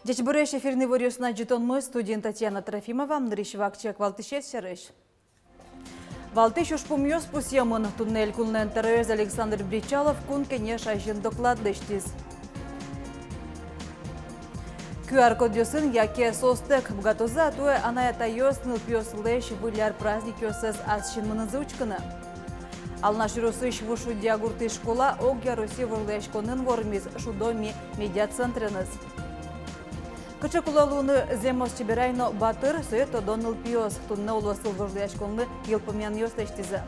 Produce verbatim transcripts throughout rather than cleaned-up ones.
Ӟечбуресь! Эфирын иворъёсын ӝытонмы, студиын Татьяна Трофимова. Нырысь вакчияк валтӥсез сярысь. Валтӥсь ужпумъёс пусъемын. Туннэ элькунлэн тӧроез Александр Бречалов Кун Кенеш азьын доклад лэсьтӥз. Q R-кодъёсын яке соостэк быгатозы-а туэ анай-атайёс нылпиослэсь Выль ар праздникъёссэс ас синмынызы учкыны? Алнаш ёросысь Вуж Шудья гуртысь школа огъя Россия вожвылъяськонын вормиз «Шудо ми» медиацентреныз. Кыӵе кулэ луыны зэмос чеберай но батыр, сое тодо нылпиос. Туннэ улосвыл вожвылъяськонлы йылпумъянъёс лэсьтӥзы.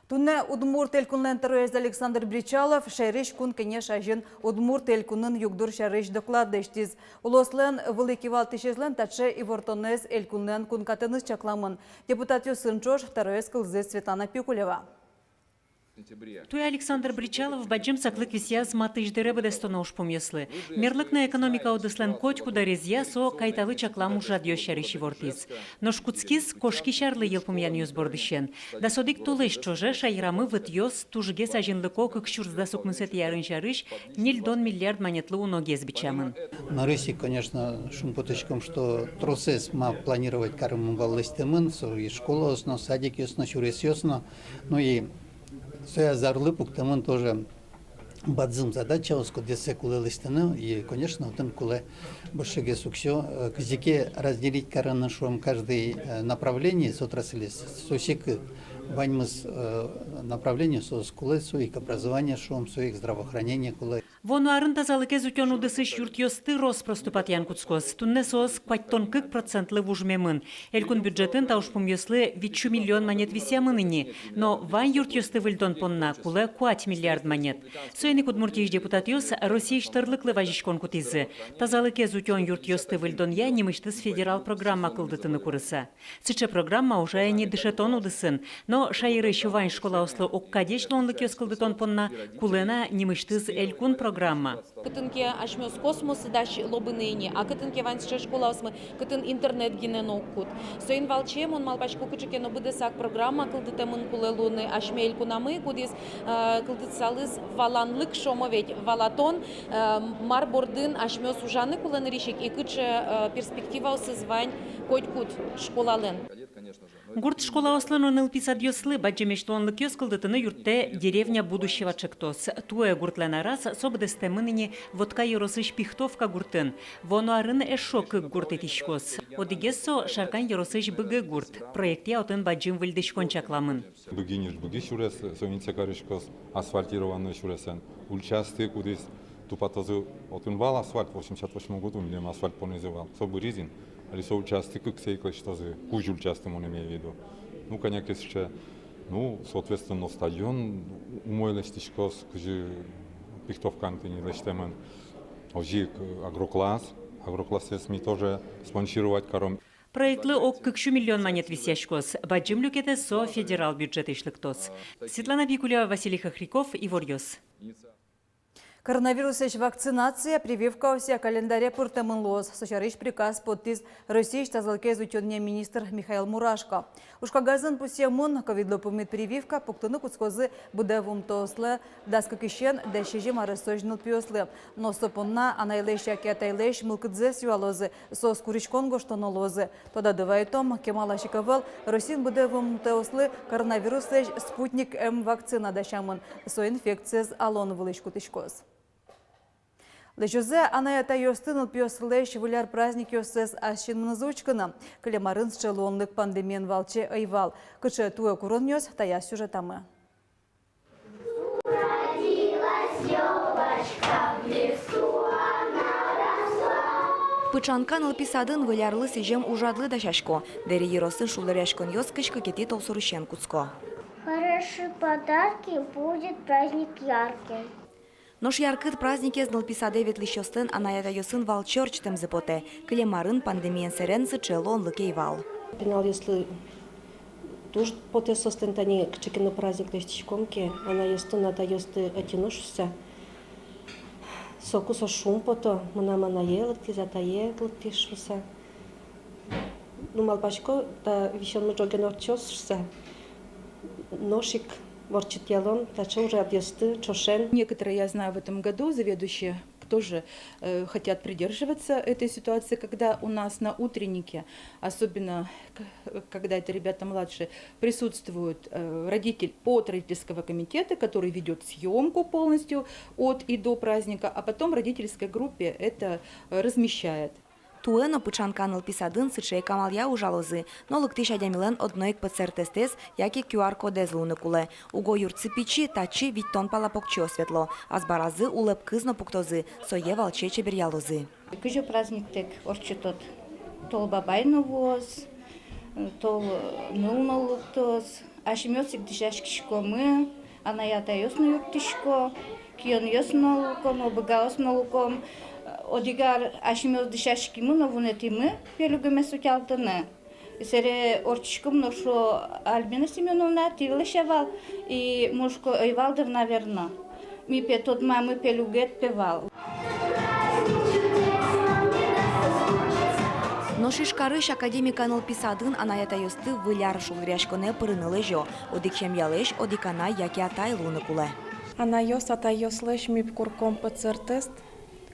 Туннэ Удмурт Элькунлэн тӧроез Александр Бречалов шаерысь Кун Кенеш азьын Удмурт Элькунын югдур сярысь доклад лэсьтӥз. Улослэн вылӥ кивалтӥсезлэн таӵе ивортонэз элькунлэн кункатэныз чакламын. Депутатъёсын ӵош тӧроез кылзӥз Светлана Пикулева. Туэ Александр Бречалов бадӟым саклык висъяз матысь дыре быдэстоно ужпумъёслы. Мерлыко но экономика удыслэн котькуд ӧрезъя со кайталы чаклам ужрадъёс сярысь ивортӥз. Нош кутскиз кошкись арлы йылпумъянъёс бордысен. Дас одӥг толэзь ӵоже шаерамы вытъёс тужгес азинлыко кык сюрс дас укмысэтӥ арын сярысь ньыльдон миллиард манетлы уногес бичамын. Нырысь ик, конечно, шумпотӥськом, что тросэз ма планировать каремын вал, лэсьтэмын, со и школаос но, садикъёс но, сюресъёс но. Ну и сое азьло пуктэмын тоже бадӟым задачаос, кудъёссэ кулэ лэсьтыны, и, конечно, отын кулэ большегес уксё, э, кызьы ке разделить карыны, шуом, каждый, э, направлениез, отраслез, со секыт. Ваньмыз, э, направление соос кулэ, со ик образование, шуом, со ик здравоохранение кулэ. Вуоно арын тазалыкез утён удысысь юртъёсты рос-прос тупатъян кутскоз. Туннэ соос куатьтон кык процентлы вужмемын. Элькун бюджетын та ужпумъёслы витьсю миллион манет висъямын ини, но вань юртъёсты выльдон понна кулэ куать миллиард манет. Соин ик Удмуртиысь депутатъёс Россиысь тӧрлыклы вазиськон кутӥзы, тазалыкез утён юртъёсты выльдонъя нимысьтыз федерал программа кылдытыны курыса. Сыӵе программа ужа ини дышетон удысын, но шаерысь вань школаослы огкадесь луонлыкъёс кылдытон понна кулэ на нимысьтыз элькун программа. Кытын ке асьмеос космосы дась лобыны ини, а кытын ке вань сыӵе школаосмы, кытын интернет гинэ но уг кут. Соин валче, мон малпасько, кыӵе ке но быдэсак программа кылдытэмын кулэ луыны асьме элькунамы, кудӥз, э, кылдытсалыз валанлык, шуом ведь, валатон, э, мар бордын асьмеос ужаны кулэ нырысь ик, и кыӵе, э, перспективаосыз вань котькуд школалэн. Гурт школаослы но нылпи садъёслы бадӟымесь луонлыкъёс кылдытыны юрттэ «Деревня будущего» ӵектос. Туэ гуртлэн араз со быдэстэмын ини Вотка ёросысь Пихтовка гуртын. Вуоно арын эшшо кык гурт итӥськоз. Одӥгез со Шаркан ёросысь Быги гурт. Проектъя отын бадӟым выльдӥськон чакламын. Быги, нош Быги сюрес, со инце кариськоз асфальтированной сюресэн. Ульчаосты, кудӥз тупатозы, отын вал асфальт, восемьдесят восьмом году милем асфальт понӥзы вал. Со быриз ини, али со ульчаосты кыксэ ик лэсьтозы, кузь ульчаосты, мон имею в виду. Ну, кӧня ке сыӵе, ну, соответственно, стадион умой лэсьтӥськоз, кызьы Пихтовкаын тӥни лэсьтэмын. Озьы ик, э, агрокласс, агроклассэз ми тоже спонсировать каром. Проектлы ог кык сю миллион манет висъяськоз. Бадӟым люкетэз со федерал бюджетысь лыктоз. Светлана Пикулева, Василий Хохряков, «Иворъёс». Коронавирусэсь вакцинация прививкаосъя календаре пыртэмын луоз. Со сярысь приказ поттӥз Россиысь тазалыкез утёнъя министр Михаил Мурашко. Уж кагазын пусъемын, ковидлы пумит прививка пуктыны кутскозы быдэ вуымтэослы дас кыкысен дас сизьым аресозь нылпиослы. Но со понна анайлэсь яке атайлэсь мылкыдзэс юалозы, соос куриськон гожтоно луозы. Тодады вайтом, кемалась ик ӧвӧл Россиын быдэ вуымтэослы коронавируслэсь «Спутник М» вакцина дасямын. Со инфекциез алон вылысь кутӥськоз. Лэзёзы анай-атайёсты нылпиослэсь Выль ар праздникъёссэс ас синмынызы учкыны. Кылем арын сыӵе луонлык пандемиен валче ӧй вал. Кыӵе туэ куронъёс, таяз сюжетамы. Пычанка нылпи садын Выль арлы сӥзем ужрадлы дасясько. Дэри ёросын шулдыръяськонъёс кызь кыкетӥ толсурысен кутско. Хорошие подарки, будет праздник яркий. Нош яркыт праздникез нылпи садэ ветлӥсьёслэн анай-атайёсын валче ортчытэмзы потэ. Кылем арын пандемиен сэрен сыӵе луонлык ӧй вал. Пиналъёслы туж потэ соослэн тани кыӵе ке но праздник лэсьтӥськом ке, анайёсты но атайёсты ӧтьыны шуыса. Соку соос шумпото: мынам анае лыктӥз, атае лыктӥз шуыса. Ну, малпасько, та висёнмы ӝоген ортчоз шуыса. Нош ик ортчытъялом таӵе ужрадъёсты ӵошен. Некоторые, я знаю, в этом году заведующие Тоже э, хотят придерживаться этой ситуации, когда у нас на утреннике, особенно к- когда это ребята младшие, присутствует э, родитель от родительского комитета, который ведет съемку полностью от и до праздника, а потом в родительской группе это э, размещает. Туэ но Пычанка нылпи садын сыӵе ик амалъя ужалозы, но лыктӥсь адямилэн одно ик ПЦР-тестэз яке QR-кодэз луыны кулэ. Уго юртсы пичи, татчы витьтон пала покчиос ветло. Азбаразы улэп кыз но пуктозы, сое валче чеберъялозы. Кызьы праздниктэк ортчытод? Тол бабай но вуоз, тол ныл но лыктоз. Асьмеос ик дӥсяськиськомы, анай-атайёс но юрттӥсько, кионъёс но луком, обыгаос но луком. Одӥг ар асьмеос дӥсяськимы но вунэтӥмы пелюгмес утялтыны. Сэре ортчиськом но шуо: Альбина Семёновна, тӥ вылэсь-а вал? И мон шуисько: ӧй вал дыр, наверно. Ми пе тодмамы, пелюгед пе вал. Нош Ижкарысь Академика нылпи садын анай-атайёсты Выль ар шулдыръяськонэ пырыны лэзё. Одӥг семьялэсь одӥг анай яке атай луыны кулэ. Анайёс, атайёслэсь ми курком ПЦР-тест,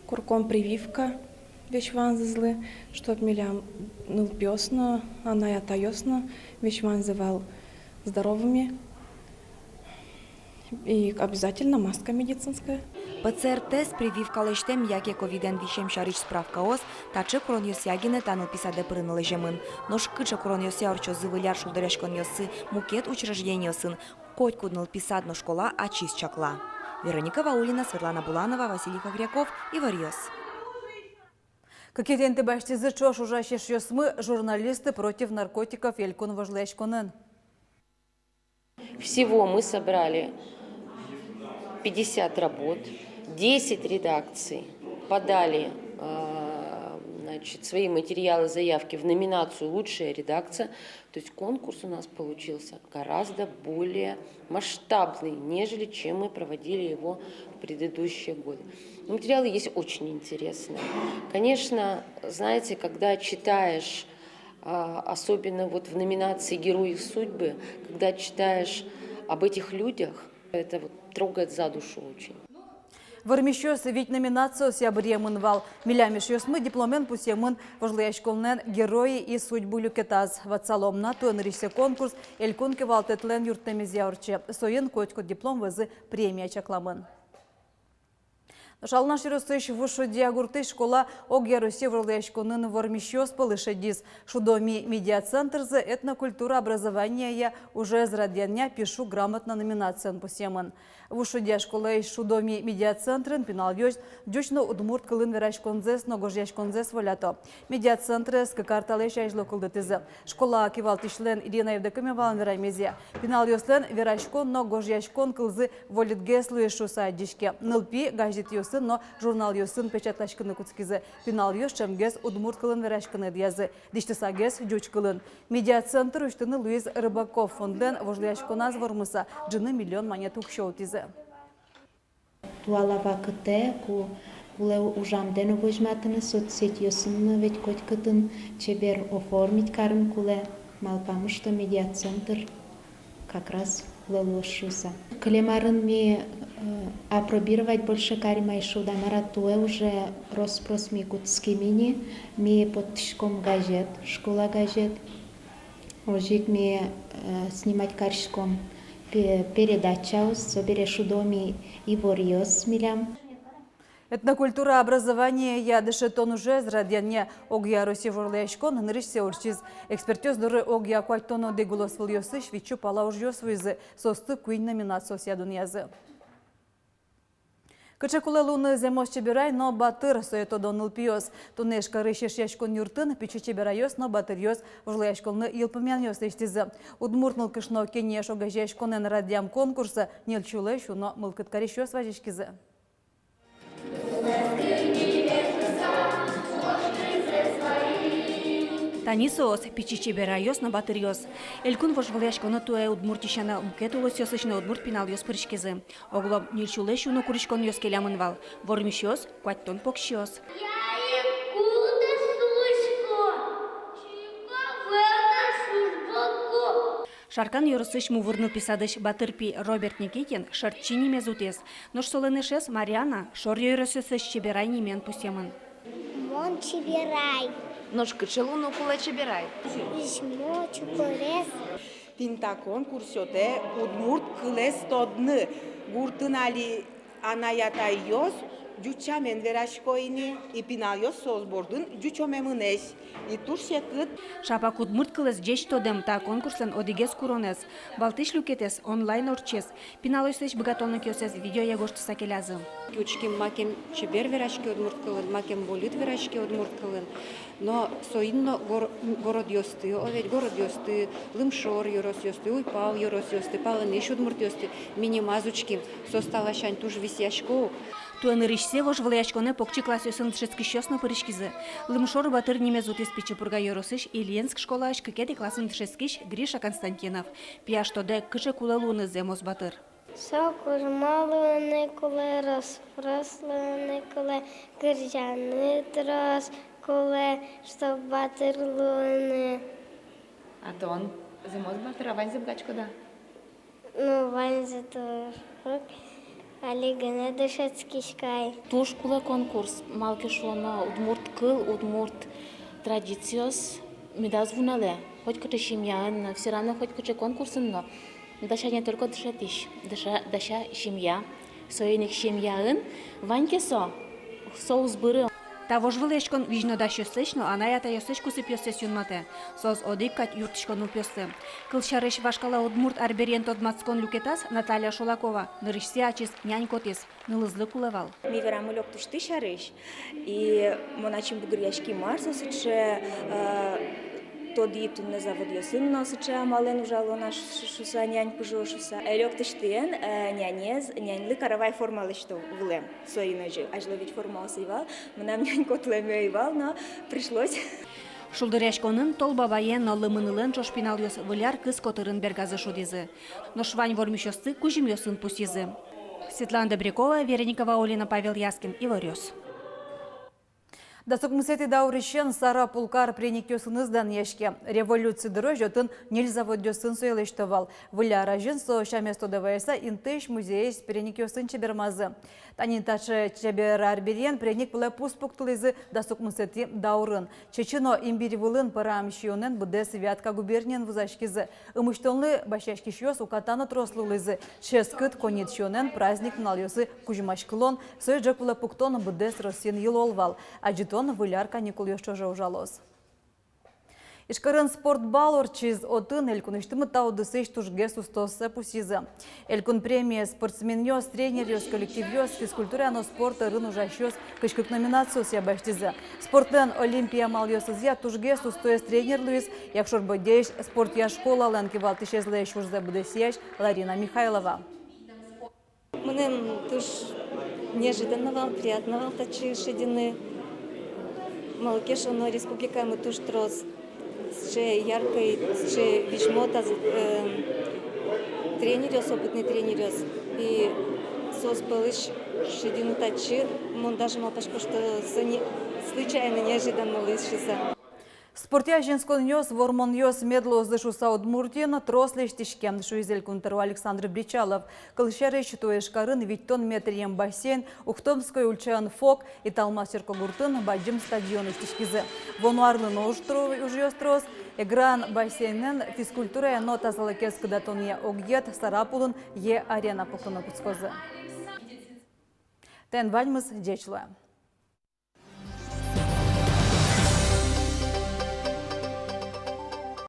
курком прививка весь ваньзылы, чтоб милям нылпиос но, анай-атайёс но весь ваньзы вал здоровыми. И обязательно маска медицинская. ПЦР-тест, прививка лэсьтэм яке ковидэн висем сярысь справкаос — таӵе куронъёсъя гинэ та нылпи садэ пырыны лэземын. Нош кыӵе куронъёсъя ортчозы Выль ар шулдыръяськонъёссы мукет учреждениосын, котькуд нылпи сад но школа ачиз чакла. Вероника Ваулина, Светлана Буланова, Василий Хохряков, «Иворъёс». Кыкетӥ инты басьтӥзы ӵош ужась эшъёсмы, «Журналисты против наркотиков» элькун вожвылъяськонын. Всего мы собрали пятьдесят работ, десять редакций подали, э, значит, свои материалы, заявки в номинацию «Лучшая редакция». То есть конкурс у нас получился гораздо более масштабный, нежели чем мы проводили его в предыдущие годы. Материалы есть очень интересные. Конечно, знаете, когда читаешь, а, особенно вот в номинации «Герой их судьбы», когда читаешь об этих людях, это вот трогает за душу очень. Вормисьёс вить номинациосъя быръемын вал. Милям эшъёсмы дипломен пусъемын вожвылъяськонлэн «Герои и судьбы» люкетаз. Ватсалом на, туэ нырысьсэ конкурс элькун кивалтэтлэн юрттэмезъя ортче. Соин котькуд диплом вӧзы премия чакламын. Нош Алнаш ёросысь Вуж Шудья гуртысь школа огъя Россия вожвылъяськонын вормисьёс пӧлы шедиз. «Шудоми» медиацентрзы «Этнокультура образованиея ужез радъянъя пишу грамотно» номинациын пусъемын. Вуж Шудья школаысь «Шудоми» медиацентрын пиналъёс ӟуч но удмурт кылын вераськонзэс но гожъяськонзэс волято. Медиацентрез кык ар талэсь азьло кылдытӥзы. Школа кивалтӥсьлэн Ирина Евдокимовалэн верамезъя, пиналъёслэн вераськон но гожъяськон кылзы вольытгес луиз шуыса адӟиське. Нылпи газетъёсын но журналъёсын печатласькыны кутскизы. Пиналъёс ӵемгес удмурт кылын вераськыны ӧдъязы, дӥсьтысагес ӟуч кылын. Медиацентр усьтыны луиз Рыбаков фондлэн вожвылъяськоназ вормыса, ӝыны миллион манет уксё утӥзы. Туала вакытэ, ку кулэ ужамдэ но возьматыны, соцсетьёсын но ведь котькытын чебер оформить карыны кулэ, малпамы, что медиацентр как раз кулэ луоз шуыса. Кылем арын ми, э, апробировать больше карим ай шуод-а, мар-а, туэ уже рос-прос ми кутским ини, ми поттӥськом газет, школа газет. Озьы ик ми, э, снимать кариськом пе-, передачаос, собере «Шудоми» иворъёс милям. «Этнокультура образованиея дышетон ужез радъянъя» огъя Россия вожвылъяськон нырысьсэ ортчиз. Экспертъёс доры огъя куатьтон одӥг улосвылъёсысь витьсю пала ужъёс вуизы, соосты куинь номинациосъя дунъязы. Кыӵе кулэ луыны зэмос чеберай но батыр, сое тодо нылпиос. Туннэ Ижкарысь Эшъяськон юртын «Пичи чеберайёс но батыръёс» вожвылъяськонлы йылпумъянъёс лэсьтӥзы. Удмурт нылкышно кенеш огазеяськонэн радъям конкурсэ ньыль сюлэсь уно мылкыд карисьёс вазиськизы. Тани соос, «Пичи чеберайёс но батыръёс». Элькун вожвылъяськоны туэ Удмуртиысь сяна мукет улосъёсысь но удмурт пиналъёс пыриськизы. Оглом ньыль сюлэсь уно куриськонъёс келямын вал, вормисьёс — куатьтон покчиос. Шаркан ёросысь Мувыр нылпи садысь батыр пи Роберт Никитин Шырчи нимез утӥз. Нош солэн эшез Марианна Шор ёросысь Чеберай нимен пусъемын. Мон Чеберай. Нош кыӵе луыны кулэ Чеберай? Визьмо, чукырес. Тӥни та конкурс сётэ удмурт кылэз тодны. Гуртын али анай-атайёс ӟуч сямен верасько ини, и пиналъёс соос бордын ӟучомемынэсь. И туж секыт. Шапак удмурт кылэз ӟеч тодэм — та конкурслэн одӥгез куронэз. Валтӥсь люкетэз онлайн ортчиз. Пиналъёслэсь быгатонлыкъёссэс видеое гожтыса келязы. Учким, макем чебер вераське удмурт кылын, макем вольыт вераське удмурт кылын. Но соин но гор-, городъёсты, о ведь, городъёсты, лымшор ёросъёсты, уйпал ёросъёсты, палэнысь удмуртъёсты ми нимаз учким. Соос та ласянь туж висъясько. Туэ нырысьсэ вожвылъяськонэ покчи классъёсын дышетскисьёс но пыриськизы. Лымшор батыр нимез утӥз Пичи Пурга ёросысь Ильинск школаысь кыкетӥ классын дышетскись Гриша Константинов. Пияш тодэ, кыӵе кулэ луыны зэмос батыр. Со кужмо луыны кулэ, рос-прос луыны кулэ, кырӟаны трос кулэ, чтоб батыр луыны. А тон зэмос батыр-а, ваньзэ быгатӥськод-а? Ну, ваньзэ туж уг, али гинэ дышетскисько ай. Туж кулэ конкурс, малы ке шуоно, удмурт кыл, удмурт традициос медаз вунэлэ. Хоть кыӵе семьяын, всё равно хоть кыӵе конкурсын но дася не только дышетӥсь, дыша-, дася семья. Соин ик семьяын вань ке со, со уз быры. Та вожвылъяськон визьно дасьёслэсь но анай-атайёслэсь кусыпъёссэс юнматэ. Соос одӥг кадь юрттӥсько нылпиослы. Кылсярысь, вашкала удмурт арбериен тодматскон люкетаз Наталья Шулакова нырысьсэ ачиз нянь котӥз, нылызлы кулэ вал. Ми верамы лёктысьты сярысь, и мон ачим бугыръяськи, мар со сыӵе, э, тодӥ, туннэ заводъёсын но сыӵе амалэн ужало на ш-, ш-, шуса, нянь пыжо шуса. Э, лёктысьтыен, э, нянез, няньлы каравай форма лэсьто вылэм. Соин озьы, азьло ведь формаос ӧй вал, мынам нянь котлэме ӧй вал, но пришлось. Шулдыръяськонын Тол Бабаен но Лымынылэн ӵош пиналъёс Выль ар кыз котырын бергазы шудӥзы. Нош вань вормисьёсты кузьымъёсын пусйизы. Светлана Добрякова, Вероника Ваулина, Павел Яскин, «Иворъёс». Дас укмысэтӥ даурысен Сарапул кар преникъёсыныз данъяське. Революци дырозь отын ньыль заводъёсын сое лэсьто вал. Выль ар азьын со сямез тодэ вайыса интыысь музейысь преникъёсын чебермазы. Тани таӵе чебер арбериен преник вылэ пус пуктылӥзы дас укмысэтӥ даурын. Чечы но имбирь вылын пӧрам сиёнэн быдэс Вятка губерниен вузаськизы. Ымысьтонлы басьяськисьёс уката но трос луылӥзы. Ческыт коньыт сиёнэн праздник нуналъёсы кузьмаськылон, сое ӝӧк вылэ пуктон быдэс Россиын йылол вал. Адӟытон Выль ар каникулъёс ӵоже ужалоз. Ижкарын спортбал ортчиз, отын элькунысьтымы та удысысь тужгес устооссэ пусйизы. Элькун премиез спортсменъёс, тренеръёс, коллективъёс, физкультурая но спорт ӧрын ужасьёс кызь кык номинациосъя басьтӥзы. Спортлэн олимпи амалъёсызъя тужгес устоез тренер луиз Якшур-Бӧдьяысь спортъя школалэн кивалтӥсезлэсь ужзэ быдэсъясь Ларина Михайлова. Мыным туж неожиданно вал, приятно вал татчы шедьыны. Малы ке шуоно, республикамы туж трос сыӵе яркой, сыӵе визьмо таз-, э, тренеръёс, опытный тренеръёс. И соос пӧлысь шедьыны татчы, мон даже малпасько, что со не случайно, неожиданно луиз шуыса. Спортъя азинсконъёс, вормонъёс мед луозы шуыса Удмуртиын трос лэсьтӥське, шуиз Элькун тӧро Александр Бречалов. Кылсярысь, туэ Ижкарын витьтон метръем бассейн, Ухтомской ульчаын ФОК, Италмас черкогуртын бадӟым стадион усьтӥськизы. Вуоно арлы но уж тро-, ужъёс трос. Эграын бассейнэн физкультурая но тазалыкез кыдатонъя огъет, Сарапулын Е-Арена пуктыны кутскозы. Тӥни ваньмыз, ӟеч луэ.